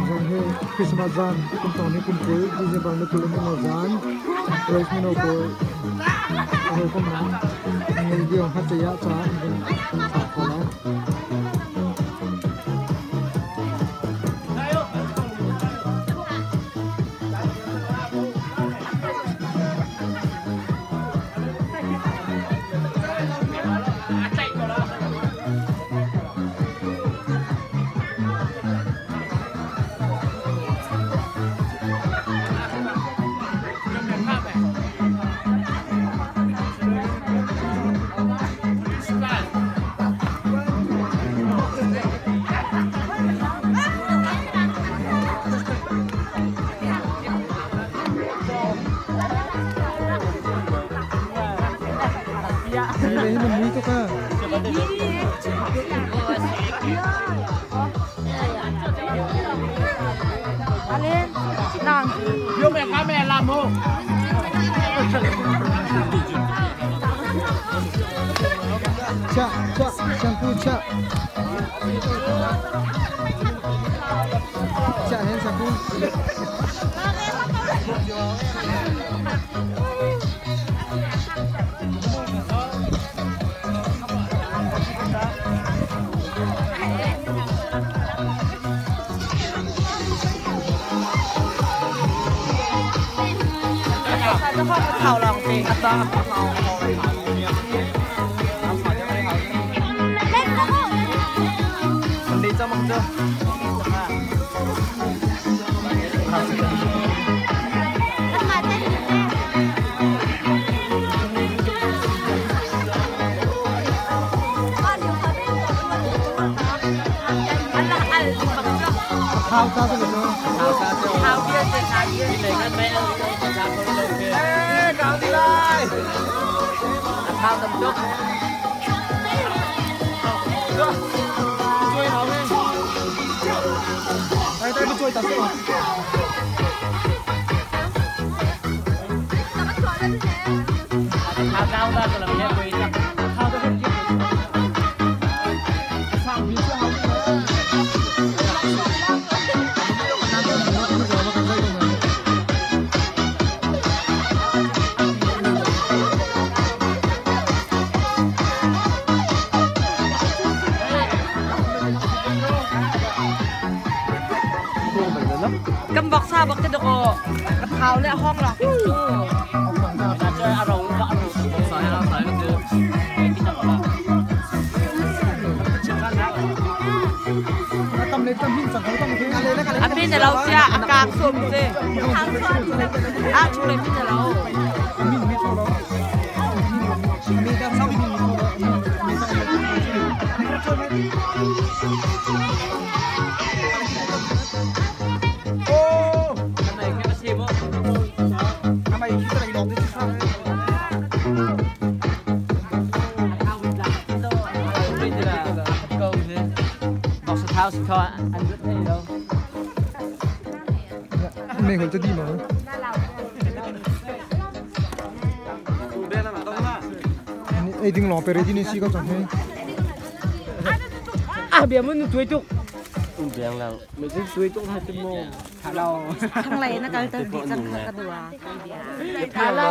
Zan hi Christmas zan kum tong ni kum 20 December ni 21 zan Rose mino pawl a hawikomnak ngei lio hngakchia ca an vun thlak hna lai. Hi le hi na mui tuk ah. Cha cha shampoo cha. Cha hen shampoo. Thau ta te no. Tay tay cái chuôi ta sẽ. Kan bok sa bok te doko thau le hong la. Tam le tam hin sang tam thế. A pin lo sia a kang sum se. A chu le pin lo. Min mi thô đó. Mi tam sao min mi thô đó. Mi sao Mày gọi cho đi mà. Ei ding long pere ni si ko chang he. A bia mun tuai tuk. ข้างในนะกันจะดีจังค่ะกระดัว Hello.